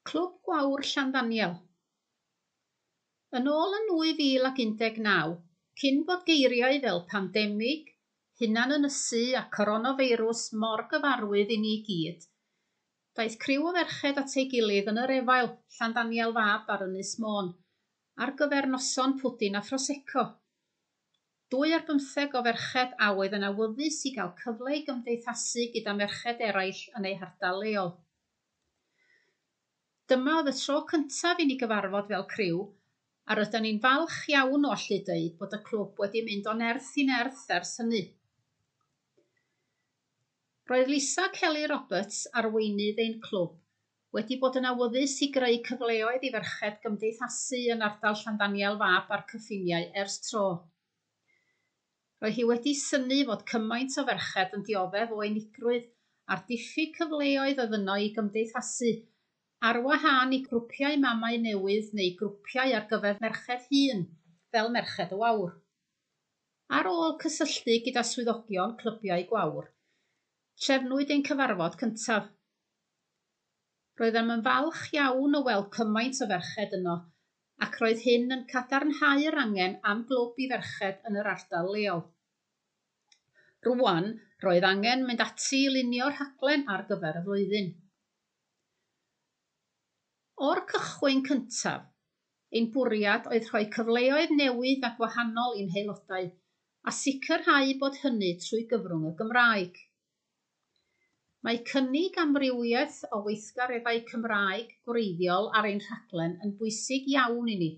Clwb Gwawr Llanddaniel. Yn ôl yn 2019, cyn bod geiriau fel pandemig, hunanynysu a coronafeirws mor gyfarwydd i ni gyd, daeth criw o ferched at ei gilydd yn yr Efail, Llanddaniel Fab ar Ynys Môn, ar gyfer noson pwdin a phrosecco. Dwy ar bymtheg o ferched a oedd yn awyddus i gael cyfle i gymdeithasu gyda merched eraill yn eu hardal leol. Dyma oedd y tro cyntaf i ni gyfarfod fel criw, a rydan ni'n falch iawn o allu deud bod y clwb wedi mynd o nerth i nerth ers hynny. Roedd Lisa Kelly Roberts, arweinydd ein clwb, wedi bod yn awyddus i greu cyfleoedd i ferched gymdeithasu yn ardal Llanddaniel Fab a'r cyffiniau ers tro. Roedd hi wedi synnu fod cymaint o ferched yn dioddef o unigrwydd a'r diffyg cyfleoedd oedd yno i gymdeithasu, ar wahân i grwpiau mamau newydd neu grwpiau ar gyfer merched hŷn, fel Merched y Wawr. Ar ôl cysylltu gyda swyddogion clybiau Gwawr, trefnwyd ein cyfarfod cyntaf. Roeddem yn falch iawn o weld cymaint o ferched yno ac roedd hyn yn cadarnhau'r angen am glwb i ferched yn yr ardal leol. Rŵan, roedd angen mynd ati i lunio rhaglen ar gyfer y flwyddyn. O'r cychwyn cyntaf, ein bwriad oedd rhoi cyfleoedd newydd a gwahanol i'n haelodau, a sicrhau bod hynny trwy gyfrwng y Gymraeg. Mae cynnig amrywiaeth o weithgareddau Cymraeg gwreiddiol ar ein rhaglen yn bwysig iawn i ni.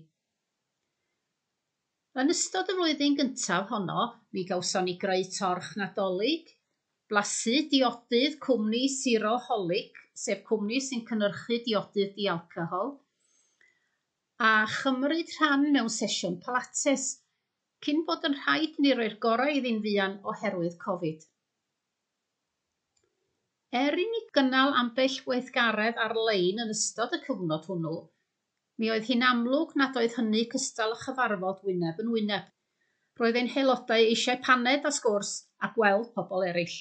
Yn ystod y flwyddyn gyntaf honno, mi gawson ni greu torch Nadolig, blasu diodydd cwmni Zero Holic, sef cwmni sy'n cynhyrchu diodydd di-alcohol, a chymryd rhan mewn sesiwn Pilates, cyn bod yn rhaid i ni roi'r gorau iddi'n fuan oherwydd Covid. Er i ni gynnal ambell weithgaredd ar-lein yn ystod y cyfnod hwnnw, mi oedd hi'n amlwg nad oedd hynny cystal â chyfarfod wyneb yn wyneb. Roedd ein haelodau eisiau paned a sgwrs a gweld pobl eraill.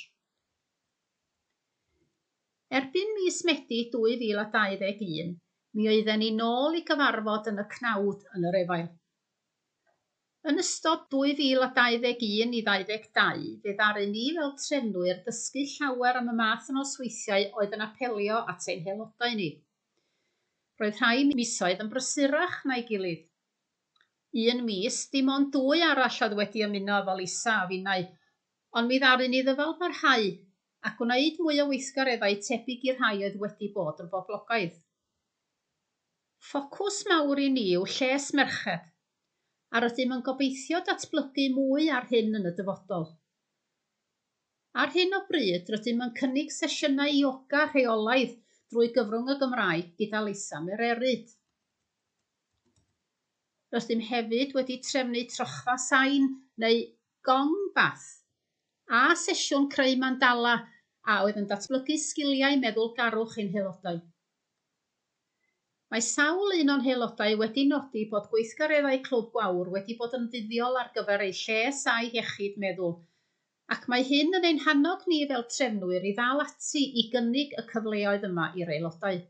Erbyn mis Medi 2021, mi oedden ni nôl i gyfarfod yn y cnawd yn yr Efail. Yn ystod 2021 i 22, fe ddaru ni fel trefnwyr ddysgu llawer am y math o nosweithiau oedd yn apelio at ein haelodau ni. Roedd rhai misoedd yn brysurach na'i gilydd. Un mis, dim ond dwy arall oedd wedi ymuno efo Lisa a finnau, ond mi ddaru ni ddyfal barhau a gwneud mwy o weithgareddau tebyg i'r rhai oedd wedi bod yn boblogaidd. Ffocws mawr i ni yw lles merched, a rydym yn gobeithio datblygu mwy ar hyn yn y dyfodol. Ar hyn o bryd, rydym yn cynnig sesiynau ioga rheolaidd drwy gyfrwng y Gymraeg gyda Lisa Mererid. Rydym hefyd wedi trefnu trochfa sain, neu gong bath, a sesiwn creu mandala a oedd yn datblygu sgiliau meddwlgarwch ein haelodau. Mae sawl un o'n haelodau wedi nodi bod gweithgareddau Clwb Gwawr wedi bod yn fuddiol ar gyfer eu lles a'u hiechyd meddwl, ac mae hyn yn ein hannog ni fel trefnwyr i ddal ati i gynnig y cyfleoedd yma i'r aelodau.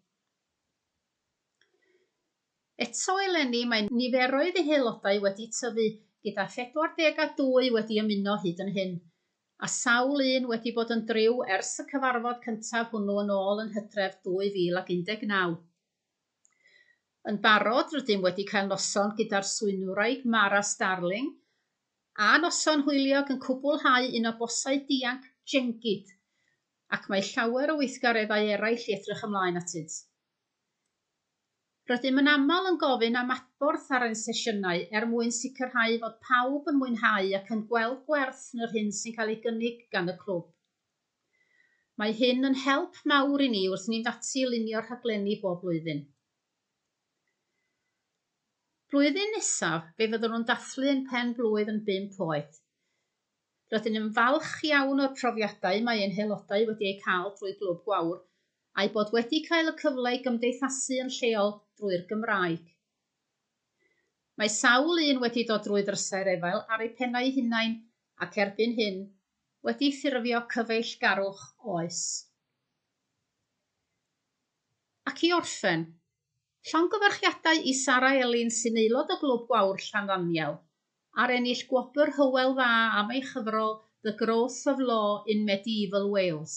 Eto eleni mae niferoedd eu haelodau wedi tyfu, gyda 42 wedi ymuno hyd yn hyn, a sawl un wedi bod yn driw ers y cyfarfod cyntaf hwnnw yn ôl yn Hydref 2019. Yn barod, rydym wedi cael noson gyda'r swynwraig Mara Starling, a noson hwyliog yn cwblhau un o bosau dianc Jengid, ac mae llawer o weithgareddau eraill i edrych ymlaen atynt. Rydym yn aml yn gofyn am adborth ar ein sesiynau er mwyn sicrhau fod pawb yn mwynhau ac yn gweld gwerth yn yr hyn sy'n cael ei gynnig gan y clwb. Mae hyn yn help mawr i ni wrth i ni fynd ati i lunio rhaglenni bob blwyddyn. Blwyddyn nesaf, fe fyddwn yn dathlu ein pen-blwydd yn bump oed. Rydyn yn falch iawn o'r profiadau mae ein haelodau wedi eu cael drwy Glwb Gwawr, a'u bod wedi cael y cyfle i gymdeithasu yn lleol drwy'r Gymraeg. Mae sawl un wedi dod drwy ddrysau'r Efail ar eu pennau eu hunain ac erbyn hyn, wedi ffurfio cyfeillgarwch oes. Ac i orffen, Llongyfarchiadau i Sara Elin sy'n aelod o Glwb Gwawr Llanddaniel ar ennill Gwobr Hywel Dda am ei chyfrol The Growth of Law in Medieval Wales.